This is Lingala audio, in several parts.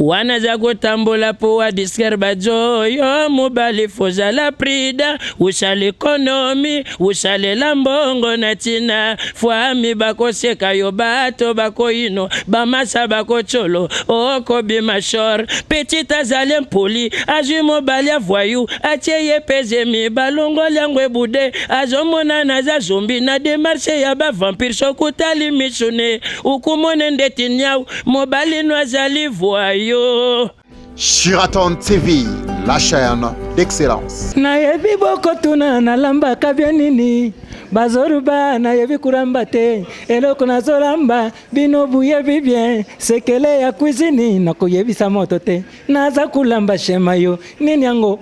Wana aza kotambola po a distraire ba djo yo mobali faut zala prudent osala economie osalela mbongo na tina famille bakoseka yo bato bakoyino bamasa bakotsholo okobima shor petit azali impoli azwi mobali ya voyou atie ye pe zemi balongoli yango ebude azomonana aza zombi na demarche ya ba vampire soki otali misu ne okomona ndeti niau Mobali no azali voyou. Sheraton TV, la chaîne d'excellence. Nayebi bokotuna nalambaka bien nini bazoluba nayebi kulamba te eloko nazolamba bino buyebi bien sekele ya cuisine nakoyebisa moto te naza kulamba shema yo nini yango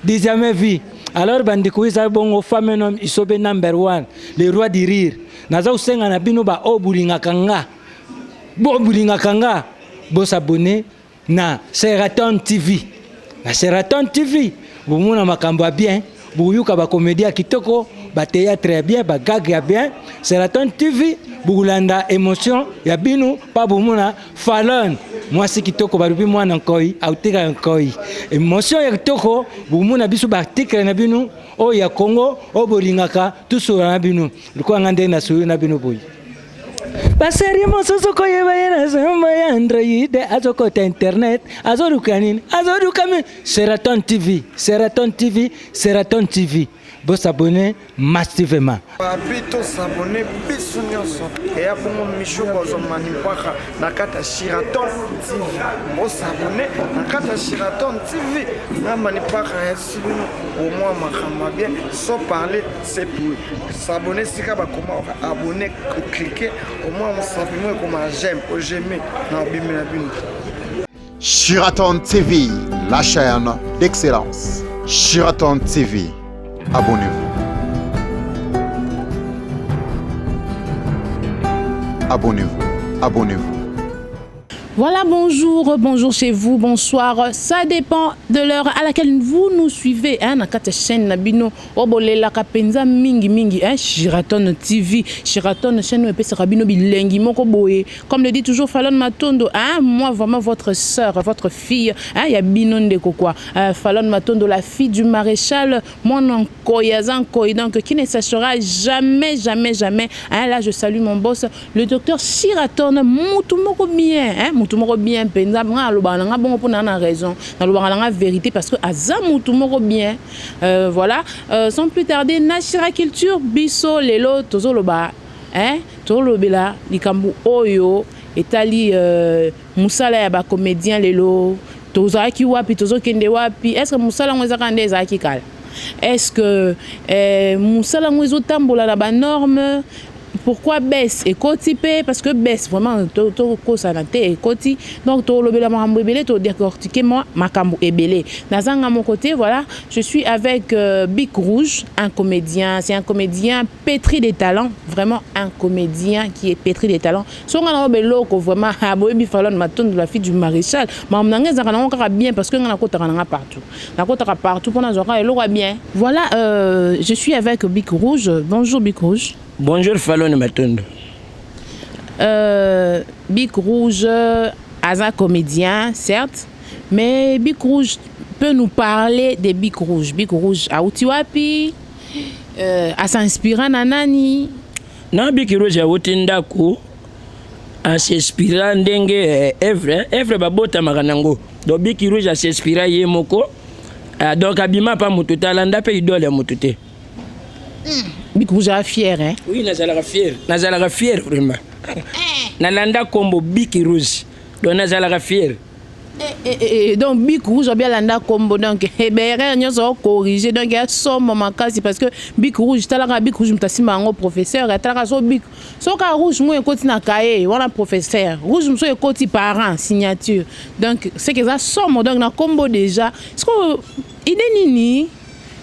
du jamais vu alors bandeko eza bongo femme un homme isobe number one le roi du rire Naza kosenga na bino ba oyo bolingaka nga, bo bolingaka nga, bo s'abonner na Sheraton TV. Na Sheraton TV bomona makambo ya bien, bokoyoka ba comedie ya kitoko, ba theatre ya bien, ba gag ya bien. Sheraton TV bokolanda emotion ya bino pa bomona Fallon mwasi kitoko balobi mwana nkoi autika nkoi emotion ya kitoko bokomona biso ba article na bino oyo ya Congo oyo bolingaka tosolola na bino lokola nga ndenge nasololi na bino boye baserie mosusu koyeba ye na zamba ya android azokota internet azoluka nini azoluka mi seraton tv seraton tv seraton tv bosabone massivement Papi to s'abonner biso nyonso eya bongo Michou Bozo Manimpaka na kati ya Sheraton TV bo s'abonner na kati ya Sheraton TV na Manimpaka ya bino omwa makambo ya bien sans parler c'est pour s'abonner sika bakoma abonner ocliquer omwa mosapi mo ekoma j'aime ojeme na obimi na bino. Sheraton TV, la chaîne d'excellence. Sheraton TV, abonnez-vous. Abonnez-vous, abonnez-vous. Voilà, bonjour, bonjour chez vous, bonsoir. Ça dépend de l'heure à laquelle vous nous suivez. Hein, na kati chaîne na bino, obolelaka penza mingi mingi, hein, Sheraton TV, Sheraton chaîne epesaka bino bilengi moko boye. Comme le dit toujours Falon Matondo, hein, moi vraiment votre sœur, votre fille, hein, ya bino ndeko quoi. Euh, Falon Matondo, la fille du maréchal, mwana nkoyi aza nkoyi, donc qui ne sachera jamais, jamais, jamais. Hein, là je salue mon boss, Le docteur Shiraton mutu moko bien hein mutu moko bien penza nga alobaka na nga bongo pona na raison nalobaka na nga verite parce que aza mutu moko bien euh, voilà euh, sans plus tarder na Shira culture biso lelo tozoloba hein tozolobela likambo oyo etali euh, musala ya ba comédien lelo tozalaki wapi tozokende wapi est ce que musala yango ezaka nde ezalaki kala est ce que eh, musala yango ezotambola na ba norme Pourquoi baisse ekoti pe parce que baisse vraiment to to kosana te ekoti donc to lobela makambo ebele to décortiquer moi makambo ebele nazanga mon côté voilà je suis avec euh, Bic Rouge un comédien c'est un comédien pétri de talent vraiment un comédien qui est pétri de talent songa na beloko vraiment aboyebi Fallon Matondo la fille du maréchal makambo na nga ezalaka nango kaka bien parce que nga nakotaka na nga partout nakotaka partout mpo nazwaka eloko ya bien voilà euh, je suis avec Bic Rouge bonjour Bic Rouge Bonjour Falone Matondo. Euh, Bic Rouge, aza comédien, certes, mais Bic Rouge peut nous parler de Bic Rouge. Bic Rouge, auti wapi euh, a s'inspira na nani? Na Bic Rouge auti ndako a s'inspira ndenge eh, evre evre babotamaka nango donc Bic Rouge a s'inspira ye moko ah, donc abima pa motu te alanda mpe idole ya motu te. Bic Rouge a fier hein? Oui, nazalaka fier. Nazalaka fier vraiment. Nalanda kombo Bic Rouge. Donc nazalaka fier. Eh, eh, eh, donc Bic Rouge abi alanda kombo donc berere nyonso ocorrige donc ya somo makasi parce que Bic Rouge talaka Bic Rouge moto asimba yango professeur atalaka so Bic soka rouge mo ekoti na cahier wana professeur rouge mosusu ekoti parent signature donc c'est que eza somo donc na kombo déjà sikoyo idée nini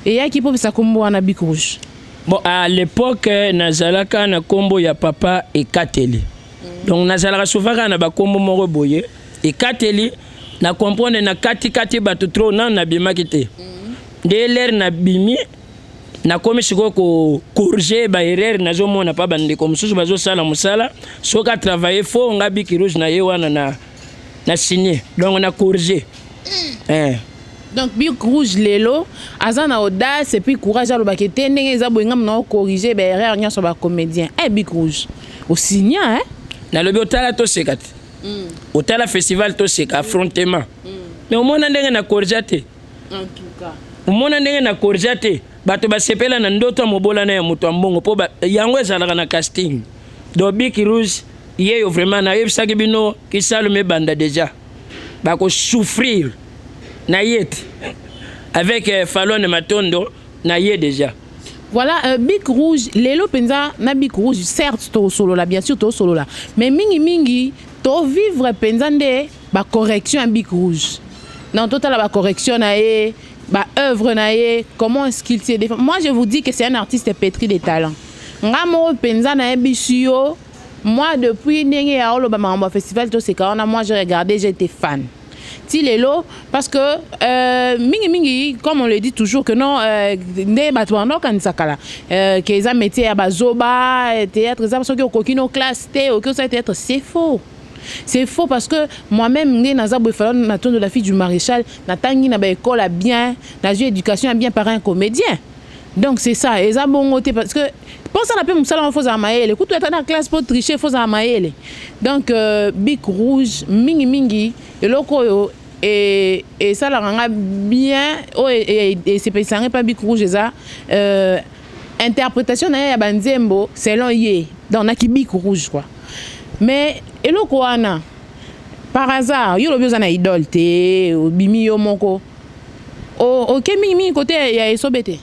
Eyaki po pesa kombo wana bic rouge. Bon à l'epoque nazalaka na kombo ya papa Ekateli. Donc nazalaka souvent kaka na ba kombo moko boye Ekateli na comprendre na kati kati bato trop nanu nabimaki te. Nde l'heure nabimi nakomi sikoyo ko corriger ba erreur nazomona pa bandeko mosusu bazosala mosala soki a travailler faux nga bic rouge na ye wana na. Na signé, donc na corrigé. Donc Bic Rouge lelo aza na audace et puis courage, alobaki te ndenge eza boye, ngamu na ocorrige baerreur nyonso bacomédien. Bic Rouge osinya, hein? Nalobi otala toseka te, otala festival toseka affrontement, mais omona ndenge na corrigea te. En tout cas. Omona ndenge na corrigea te, bato basepela na ndoto ya mobolana ya moto ya mbongo, mpo yango ezalaka na casting. Donc Bic Rouge yeyo vraiment nayebisaki bino kisalu ebanda déjà, bakosouffrir na ye te avec Falone Matondo na ye déjà. Voilà, Bic Rouge lelo mpenza na Bic Rouge, certes tosolola, bien sûr tosolola, mais mingimingi tovivre mpenza nde bacorrection ya Bic Rouge. Donc totala bacorrection na ye, baœuvre na ye, comment est-ce qu'il s'est défend. Moi, je vous dis que c'est un artiste pétri de talent. Nga moko mpenza nayebisi yo, moi, depuis ndenge ya oloba makambo ya festival toseka wana, moi j'ai regardé, j'étais fan ti lelo, parce que mingi mingi, comme on le dit toujours que non, nde bato banda okanisa kala ke eza métier ya bazoba, théâtre eza soki okoki no classe te, okoki osala théâtre. C'est faux, c'est faux, parce que moi-même, nde naza boye, Falone Matondo, la fille du maréchal, natangi na baécole ya bien, nazwi éducation ya bien par un comédien. Donc c'est ça, eza bongo te, parce que mposala mpe mosala wana, fozala mayele. Kutu ata na classe, mpo tricher, fozala mayele. Donc Bic Rouge, mingimingi eloko oyo esalaka nga bien, oyo esepelisa nga mpa Bic Rouge, eza interprétation na ye ya banzembo selon ye, donc naki Bic Rouge quoi. Mais eloko wana, par hasard, yo olobi oza na idole te, obimi yo moko, oke mingimingi kote ya Esobe te?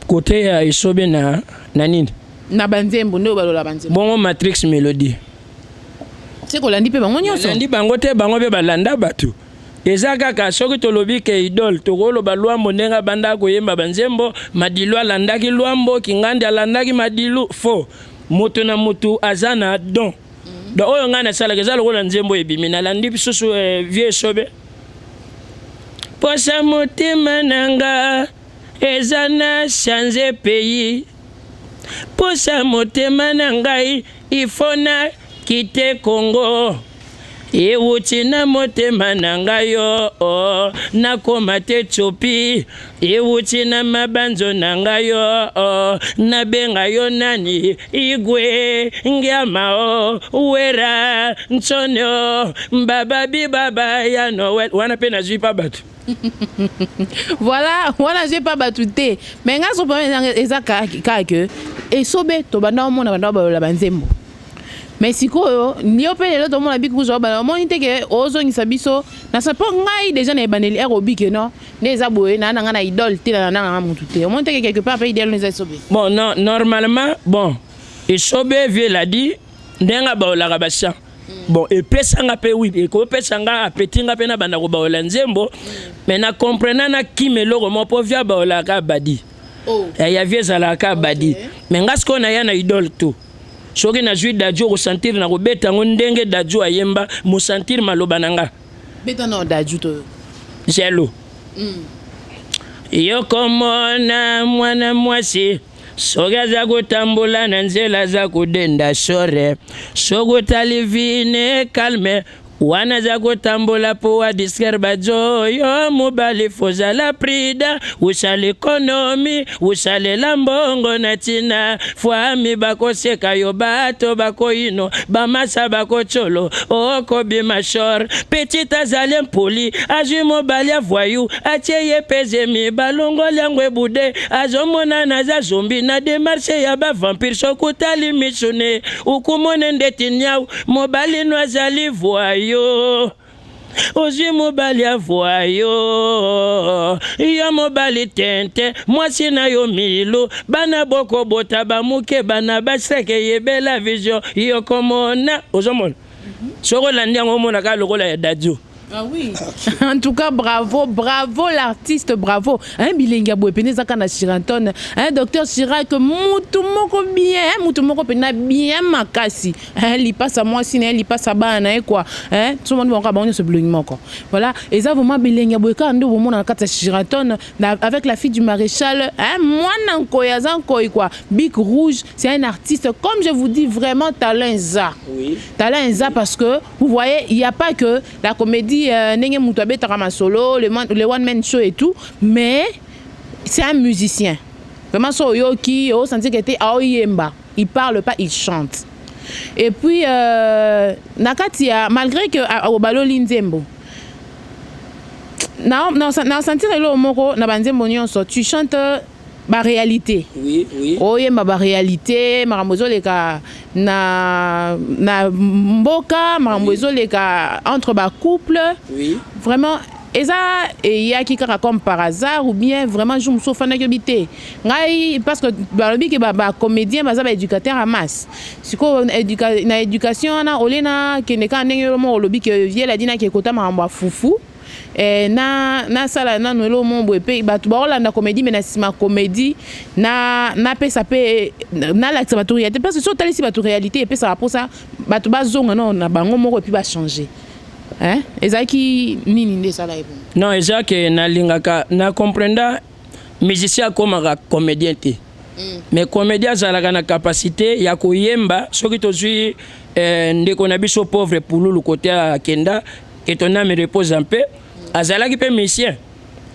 Kote ya Esobe na nini? Na banzembo nde oyo balola banzembo. Bongo Matrix Mélodie. Se kolandi mpe bango nyonso. Balandi bango te, bango mpe balanda bato. Eza kaka soki tolobi ke idole, tokoloba Lwambo ndenge abanda koyemba banzembo, Madilu alandaki Lwambo, Kingandi alandaki Madilu. Fo moto na motu aza na don. Donc oyo ngai nasalaka eza lokola nzembo ebimi, nalandi lisusu vieux Esobe: posa motema na nga eza na change pays, posa motema na ngai ifo na kite Kongo, ewuti na motema na ngai yo oh, nakoma te Ethiopie, ewuti na mabanzo na ngai yo oh, nabenga yo nani, Igwe Ngiama o Wera Ntsonio Bababi Baba ya Noel wana mpe nazwi pa bato. Voilà, wana azwi pa bato te, mais nga so problème eza kaka ke Esobe tobanda omona banda balola banzembo, mais sikoyo yo mpe lelo tomona Bic Rouge obana, omoni te ke ozongisa biso na sa? Mpo ngai déjà na ebandeli ere obi ke non, nde eza boye, naa na ngai na idole te, na nanga mutu te, omoni te ke quelque part mpe idole eza Esobe? Bon, non, normalement, bon, Esobe, vieux l'a dit, ndenge abaolaka bachant, bon, epesanga mpe, oui, ekopesa nga appétit, nga mpe na banda kobaola nzembo, mais na comprena na kima eloko moko, mpo vieux abaolaka abadi. Oh. Ya vieux ezalaka abadi, mais nga sikoyo naya na idole to soki nazwi Dadju, okosentir na kobeta yango ndenge Dadju ayemba, mosentir maloba na nga. Beta na Dadju to. Jalo yokomona mwana mwasi soki aza kotambola na nzela, aza kodenda sore, soki otali vine calme wana aza kotambola mpo adistraire bazo. Yo mobali, fozala prudent, osala économie, osalela mbongo na ntina fwami, bakoseka yo, bato bakoyino, bamasa bakotyolo, okobima shor. Petit azali mpoli, azwi mobali avoyu, atie ye pezemi, balongoli yango ebude, azomonana aza zombi na démarche ya bavampire. Soki otali misune, ukumone ndeti niau, mobali no azali voyou. Ozwi mobali avoyou, yo mobali tente, mwasi na yo milu, bana bokobota bamuke, bana baseke, yebela vision, yo komona, ozomona soki olandi yango, omona kaka lokola ya Dadju. Ah oui. En tout cas, bravo, bravo l'artiste, bravo. Hein, bilengi ya boye pene ezaka na Shiraton. Hein, docteur Chirac, mutu moko bien, hein, mutu moko pena bien makasi. Hein, lipasa mwasi na ye, lipasa bana na ye quoi. Hein, tout le monde bango bango nyonso bilongi moko. Voilà, eza vraiment bilengi ya boye kaka nde bomona na kati ya Shiraton avec la fille du maréchal, hein, mwana nkoyi aza nkoyi quoi. Bic Rouge, c'est un artiste, comme je vous dis, vraiment talent eza. Talent eza parce que vous voyez, il n'y a pas que la comédie ndenge mutu abetaka masolo, le one man show et tout, mais c'est un musicien. Vraiment so oyoki, osentir que te aoyemba, il parle pas, il chante. Et puis na kati ya malgré que obaloli nzembo na sentir eloko moko na banzembo nyonso, tu chantes baréalité. Oui. Oyemba baréalité, makambo ezoleka na mboka, makambo ezoleka entre bacouple. Vraiment eza eyaki kaka comme par hasard ou bien vraiment jour mosusu ofandaki obi te ngai, parce que balobi ke bacomédien baza baéducateur ya masse. Sikoyo na éducation wana olie nakende kaka ndenge yo moko olobi ke viele adi nake ekota makambo ya fufu, na nasala nanu eloko moko boye mpe bato baolanda comédie, mais na nsima comédie na napesa mpe nalakisa bato réalité, parce que so otalisi bato réalité, epesaka mposa bato bazonga no na bango moko et puis bachanger, hein? Ezalaki nini nde esala ye bongo? Non, eza ke nalingaka na comprenda musicien akomaka comédien te, mais comédien azalaka na capacité ya koyemba. Soki tozwi ndeko na biso pauvre Pululu, kote akenda, que ton âme repose en paix, azalaki mpe musicien.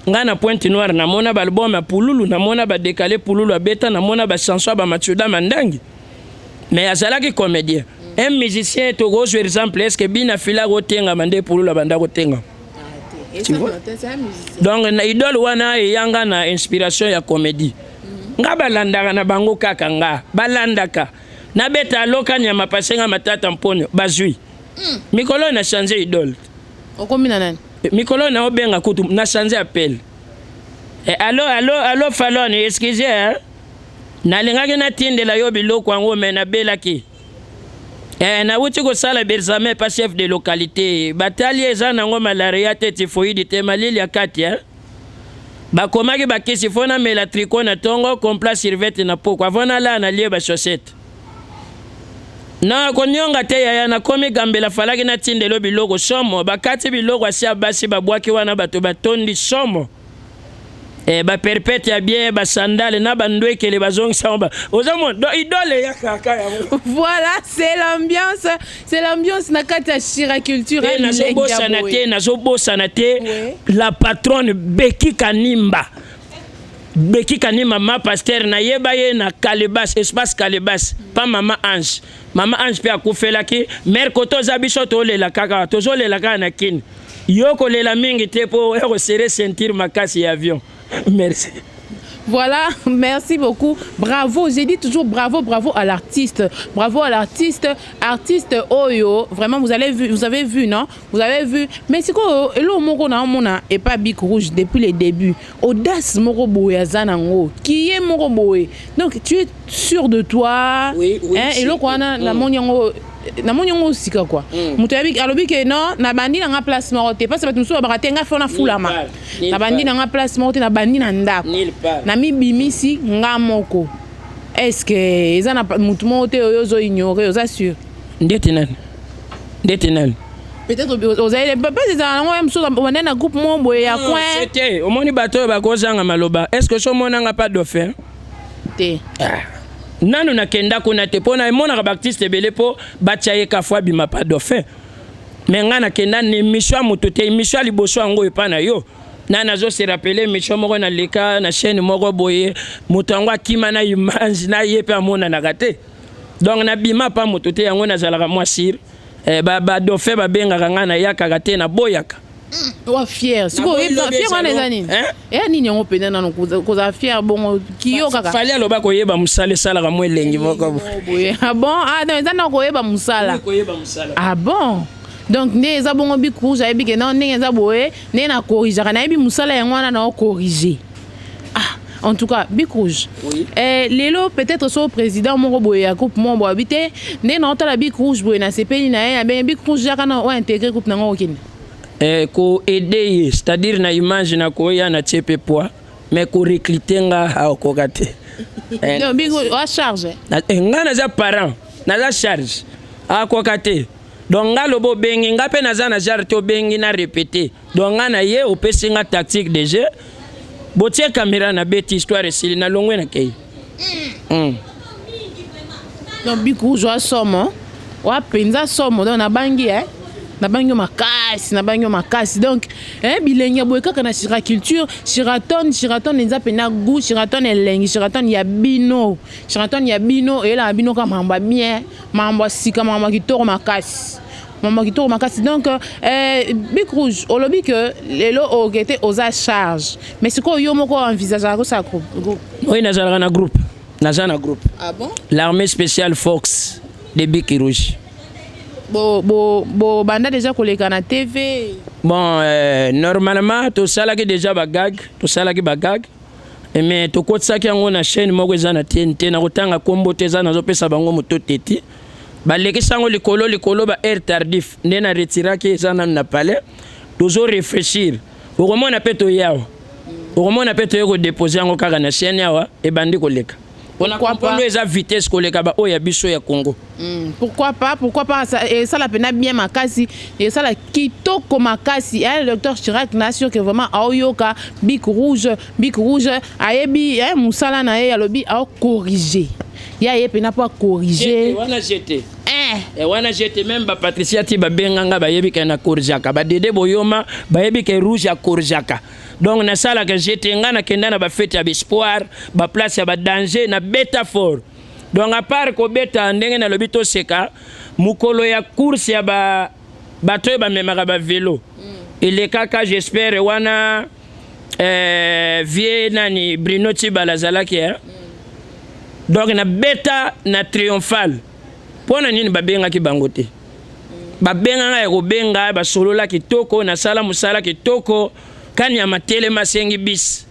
Ngai na Pointe Noire namona baalbum ya Pululu, namona badekale Pululu abeta, namona bachanson ya bamatuda mandangi, mais azalaki comédien. Un musicien, tokozwa exemple, est ce que bina fila kotengama nde Pululu abanda kotengama? Tu vois? Donc na idole wana eyanga na inspiration ya comédie. Nga balandaka na bango kaka, nga balandaka nabeta aloka nyama pasenga matata mponyo bazwi. Mikolo oyo na change idole. Okomi na nani? Mikolo oyo naobenga kutu na change appel. Allo, allo, allo, Falon, excuse, hein? Nalingaki natindela yo biloko yango, mais nabelaki. Nawuti kosala examen pa chef de localité, batali eza nango malaria te, typhoïde te, malili ya kati, eh? Bakomaki bakisi, fo namela tricot na ntongo, complet survêt na poko, avant nalala nalie bachaussette na konionga te. Yaya, nakomi gambela, falaki natindela biloko somo. Bakati biloko asia basi babwaki wana, bato batondi somo. Baperpete ya bien, basandale na bandwekele bazongisa ngo ozomona. Donc idole ya kaka yango. Voilà, c'est l'ambiance, c'est l'ambiance na kati ya Shira Culture. Te, nazobosana te, nazobosana te. La patronne Beki Kanimba, Beki Kanimba, ma pasteur, nayeba ye na Kalebas, espace Kalebas, pa mama Ange. Mama Ange mpe akufelaki mare koto oza biso tolela kaka, tozolela kaka na Kini. Yo kolela mingi te mpo ekoserrer ceinture makasi ya avion. Merci. Voilà, merci beaucoup. Bravo, j'ai dit toujours bravo, bravo à l'artiste. Bravo à l'artiste. Artiste oyo, vraiment, vous avez vu, non? Vous avez vu. Mais c'est quoi, elo moko na mona et pas Bic Rouge depuis le début. Audace moko boye aza nango. Qui est moko boye? Donc tu es sûr de toi. Oui. Hein, eloko wana na moni yango, namoni yango osika quoi. Moto ayebi alobi ke non, nabandi nanga place moko te, parce bato mosusu babaka te, ngai fo nafulama. Nabandi nanga place moko te, nabandi na ndako, namibimisi nga moko. Est ce que eza na motu moko te oyo ozoignore? Oza sûr? Ndeti nani? Ndeti nani? Peut-être ozali peut ezala nango ya mosusu obandai na groupe moko boye ya coin. Te, omoni bato oyo bakozanga maloba. Est ce que so omonanga pa dauphin? Te. Nanu nakenda kuna te, mpo na emonaka baartiste ebele mpo batia ye kafo abima pa dauphin, mais ngai nakenda na émission ya moto te. Émission ya liboso yango epa na yo na nazose rappeler émission moko naleka na chaîne moko boye, moto yango akima na image na ye mpe amonanaka te. Donc nabima pa moto te, yango nazalaka mwa sûr. Badauphin babengaka ngai, nayakaka te, naboyaka. Wa fier sikoyo, fier wana eza nini? Eya nini yango mpenza nano kozala fier bongo kiyo kaka? Fali aloba koyeba mosala esalaka mwa elengi moko. Boye, ah bon, ah non, eza na koyeba mosala. Koyeba mosala. Ah bon, donc nde eza bongo Bic Rouge ayebi ke non, ndenge eza boye, ndenge na corrigeaka, nayebi mosala yango wana na ocorrige. Ah, en tout cas Bic Rouge. Oui. Lelo peut-être so président moko boye ya groupe moko boye abi te, ndenge na otala Bic Rouge boye, nasepeli na ye, abenge Bic Rouge yaka na ointégrer groupe nango, okende? Eh, ko aider ye, c'est-à-dire na image na koya na tie pe poids, mais ko recruter nga akoka te. Eh, non, bingo a charge. Na, eh, nga naza parent, naza charge. Akoka te. Donc nga lobo obengi nga pe naza na genre te obengi na répéter. Donc nga na ye opesi nga tactique de jeu. Botie caméra na beti histoire esili na longwe na kei. Donc Bic Rouge oa somo, oa penza somo donc nabangi eh. Nabangi yo makasi, nabangi yo makasi. Donc eh bilenge ya boye kaka na Shira Culture, Shiraton, Shiraton eza pena goût, Shiraton elengi, Shiraton ya bino. Shiraton ya bino eyelaka bino kaka makambo ya bien, makambo ya sika, makambo ya kitoko makasi. Makambo ya kitoko makasi. Donc eh, Bic Rouge olobi que lelo okete oza charge. Mais sikoyo yo moko envisageaka kosala groupe? Oui, nazalaka na groupe. Naza na groupe. Ah bon? L'armée spéciale Fox de Bic Rouge. Bo bo bo banda déjà koleka na TV. Bon, normalement tosalaki déjà ba gag, tosalaki ba gag. Mais tokotisaki yango na chaîne moko eza na TNT, na kotanga kombo te, eza nazopesa bango moto teti. Balekisi yango likolo likolo ba air tardif, nde na retiraki eza nanu na palais. Tozo réfléchir. Okomona pe toye awa. Okomona pe toye ko déposer yango kaka na chaîne awa ebandi koleka. Pona comprendre eza vitesse koleka ba oyo ya biso ya Congo. Pourquoi pas, pourquoi pas ça la pena bien makasi et ça la kitoko makasi hein, le docteur Chirac na sûr que vraiment aoyoka Bic Rouge, Bic Rouge ayebi hein, musala na ye alobi ao corriger. Ya ye pena po corriger. Wana j'étais. Eh. Wana j'étais même ba Patricia ti ba benganga ba yebi ka na corrigeaka ba Dede Boyoma ba yebi ka rouge ya corrigeaka. Donc na sala que j'étais nga na kenda na ba fête ya espoir, ba place ya ba danger na beta fort. Donc à part ko beta ndenge na lobi to seka mukolo ya course ya ba bato oyo bamemaka ba vélo. Elekaka j'espère wana vieux nani Bruno Tshibala azalaki hein. Donc na beta na triomphal. Pona nini babengaki bango te? Babenganga ya kobenga basolola kitoko nasala mosala kitoko kanyama telema asengi bis.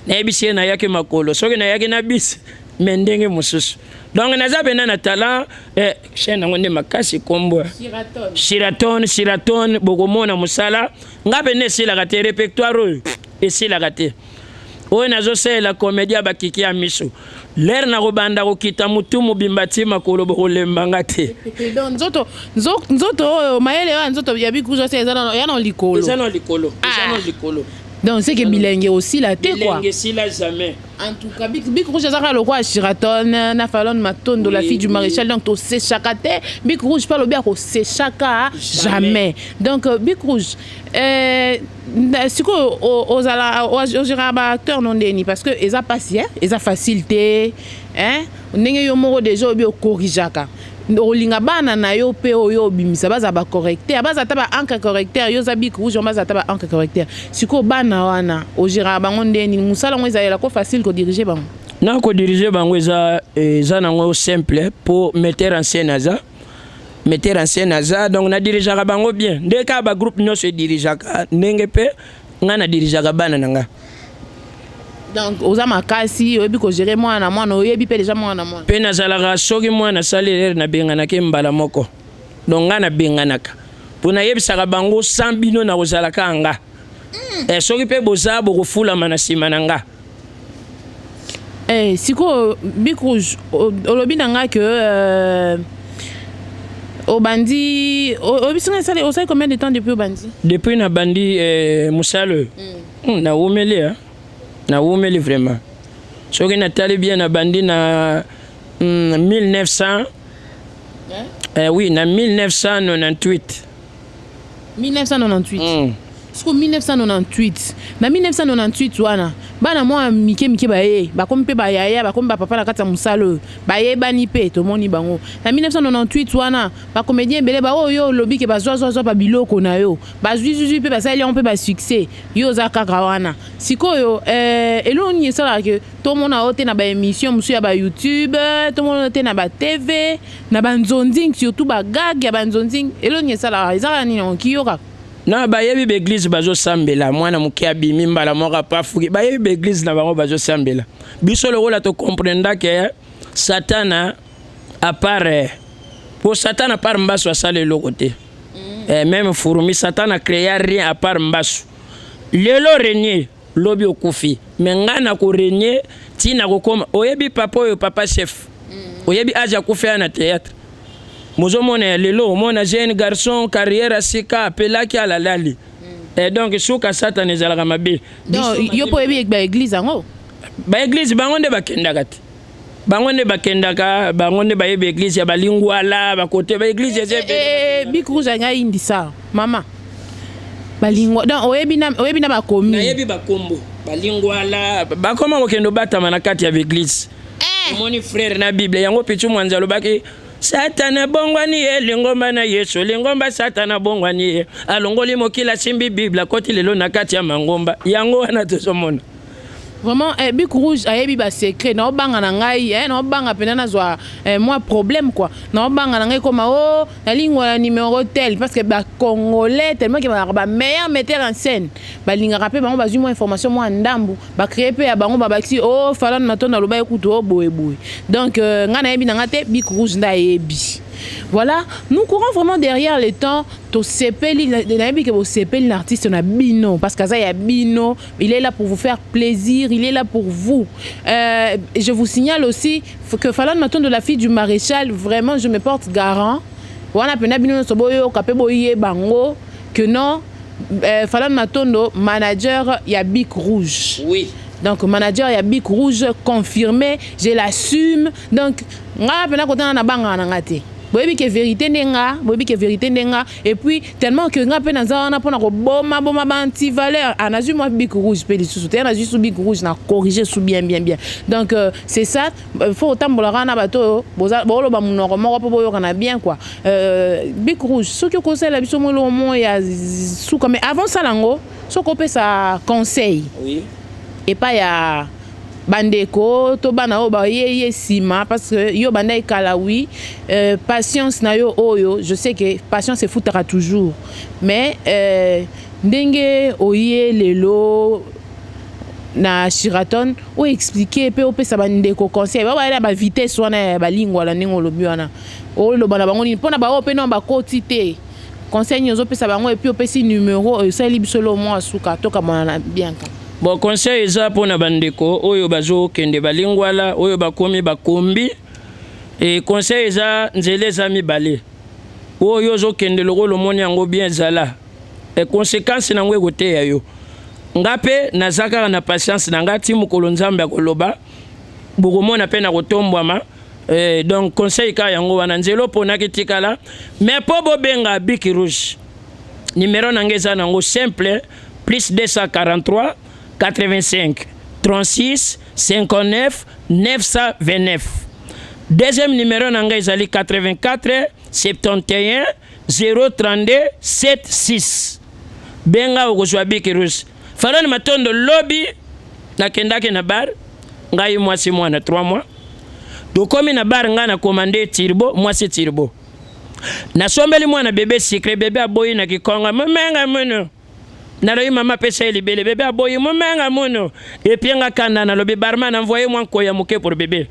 Nayebisi ye nayaki makolo soki nayaki na bis mais ndenge mosusu. Donc naza pena na talent chaîne yango nde makasi kombo Shiraton, Shiraton bokomona mosala nga pena esilaka te répertoire oyo esilaka te. Oyo nazosalela comédie ya bakiki ya miso. L'heure na kobanda kokita mutu mobimba ti makolo bokolemba nga te. Donc nzoto nzoto oyo mayele oyo nzoto ya Bic Rouge eza na ya na likolo. Eza na likolo. Eza na likolo. Donc c'est que bilenge aussi la te quoi. Bilenge sila jamais. En tout cas Bic Rouge ezaka lokwa Shiraton na Falon Matondo la fille du maréchal donc to séchaka te Bic Rouge pa lobi ko séchaka jamais. Donc Bic Rouge sikoyo ozala ozera ba acteur non ndeni parce que eza pasi hein, eza facile te hein, ndenge yo moko déjà obi okorrigeaka olinga bana na yo pe oyo obimisa baza ba correcteur baza ta ba encre correcteur yo za Bic Rouge baza ta ba encre correcteur sikoyo bana wana ozera bango ndeni musala ngo ezala ko facile ko diriger bango na ko diriger bango eza eza nango simple pour metteur en scène aza metteur en scène aza donc na dirigeaka bango bien nde kaka ba groupe nyonso edirigeaka ndenge pe nga na dirigeaka bana na nga. Donc oza makasi oyebi ko gérer mwana na mwana oyebi pe déjà mwana na mwana. Pe nazalaka soki mwana asali erreur nabenganaka ye mbala moko donc nga nabenganaka po nayebisaka bango sans bino nakozala kaka nga. Soki pe boza bokofulama na sima na nga. Sikoyo Bic Rouge olobi na nga que obandi oyebisi nga esali osali combien de temps depuis obandi? Depuis na bandi mosala oyo nawumeli hein, nawumeli vraiment soki natali bien na bandi na 1900 oui na 1998. 1998 siko 1998 na 1998 wana bana mwa mike mike baye bakomi mpe bayaya bakomi bapapa na kati ya mosala oyo bayebani mpe tomoni bango na 1998 wana bacomédien ebele baoyo olobi ke bazwazwazwa babiloko na yo bazwizwizwi mpe basaleli yango mpe basuccès yo oza kaka wana sikoyo eloko nini esalaka ke tomona yo te na baémission mosusu ya bayoutube tomona yo te na batv na banzonzing surtout bagag ya banzonzing eloko nini esalaka ezalaka nini yango kiyoka? Na bayebi ba église bazosambela mwana moke abimi mbala moko apafuki bayebi ba église na bango bazosambela biso lokola tocomprenda ke satana à part po satana à part mbaso asala eloko te. Même fourmi, Satan a créé rien à part mbasu. Lelo régner, lobi okufi. Mais nga na ko régner ntina kokoma. Oyebi papa oyo, papa chef, oyebi age akufi aya na théâtre. Mozomona ya lelo, omona jeune garçon, carrière ya sika, apelaki alalali. Donc suka Satana ezalaka mabe. Donc yo mpo oyebi baéglise yango? Baéglise, bango nde bakendaka te, bango nde bakendaka, bango nde bayebi église ya balingwala, bakote baéglise eza ebele. Bic Rouge anga ayindisa mama balingwa. Donc oyebi na bacommune? Nayebi bakombo balingwala, bakoma kokende obatama na kati ya baéglise. Omoni frère na Bible yango, Pichu Mwanza alobaki: Satana bongwani ye lingomba na Yesu, lingomba Satana bongwani ye, alongoli mokili, asimbi Bible, akoti lelo na kati ya mangomba. Yango wana tozomona. Vraiment, Bic Rouge ayebi basecret. Naobanga na ngai, naobanga mpena nazwa mwa problème quoi. Naobanga na ngai koma o nalingwa na numéro tel, parce que bacongolais, tellement ke bazalaka bameilleur metteur en scène, balingaka mpe bango bazwi mwa information mwa ndambu, bacréer mpe ya bango, babakisi o Falone Matondo aloba ekutu o boye boye. Donc ngai nayebi na nga te, Bic Rouge nde ayebi. Voilà, nous courons vraiment derrière le temps. Tosepeli, nayebi ke bosepeli na artiste na bino, parce que aza ya bino. Il est là pour vous faire plaisir, il est là pour vous. Je vous signale aussi que Falone Matondo, la fille du maréchal, vraiment, je me porte garant wana mpena. Bino nyonso boyoka mpe boyeba yango que non, Falone Matondo, manager ya Bic Rouge. Oui. Donc manager ya Bic Rouge confirmé, je l'assume. Donc nga mpena kotanga na bangaka na nga te. Boyebi ke vérité nde nga, boyebi ke vérité nde nga. Et puis tellement que nga mpe naza wana mpona koboma boma baanti-valeur. Ah, nazwi mwa Bic Rouge mpe lisusu te, nazwi su Bic Rouge na corrige su bien bien bien. Donc c'est ça, faut otambolaka na bato oyo booloba monoko moko mpo boyokana bien quoi. Bic Rouge, soki okosala biso mo eloko moko ya suka, mais avant sala yango, soki opesa conseil epai ya bandeko to bana oyo baye ye nsima, parce que yo banda ekala, oui, patience na yo oyo, je sais que patience efutaka toujours, mais ndenge oye lelo na Shiraton, oyo expliquer mpe opesa bandeko conseil babaya na bavitesse wana ya balingwala, ndenge olobi wana, oloba na bango nini mpona baoyo mpe no bakoti te? Conseil nini ozopesa bango? Et puis opesi numéro oyo osaleli biso lo mwa suka, tokamwana na bianka. Bon, conseil eza mpona bandeko oyo bazokende balingwala, oyo bakomi bakombi. E conseil eza, nzela eza mibale. Oyo ozokende lokola omoni yango bien, ezala e conséquence nango ekoteya yo. Nga mpe naza kaka na patience na nga ti mokolo Nzambe akoloba, bokomona mpe na kotombwama. Donc conseil kaka yango wana: nzela oponaki, tikala. Mais mpo bobenga Bic Rouge, numéro na nga eza nango simple: plus 243 85 36 59 929. Deuxième numéro na ngai ezali 84 71 032 76. Benga, okozwa Bic Rouge Falone Matondo. Lobi nakendaki na bar, ngai, mwasi, mwana 3 mois. Tokomi na bar, ngai na commande turbo, mwasi turbo. Nasombeli mwana bébé sucré, bébé aboyi na kikonga: "Momenga mono." Nalobi: "Mama, apesa ye libele." Bébé aboyi: "Momenga mono." Et puis nga kanda, nalobi: "Barman, envoye mwa nkoyi ya moke pour bébé."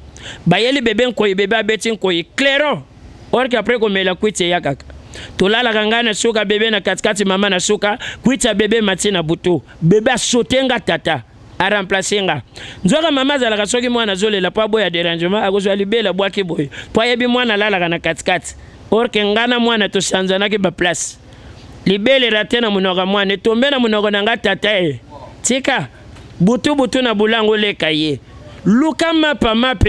Bayeli bébé nkoyi, bébé abeti nkoyi clairon. Or que après komela kwiti eya kaka, tolalaka ngai na suka, bébé na katikati, mama na suka. Kwiti ya bébé mati na butu, bébé asote nga, tata aremplace nga. Nzoka mama azalaka, soki mwana azolela, mpo aboya dérangement, akozwa libele, abwaki boye, mpo ayebi mwana alalaka na katikati. Or que nga na mwana tosanzanaki baplace. Libele rate na monoko ya mwana, etombe na monoko na nga. Tata ye tika butu butu na bulango, oleka ye luka mapa mape.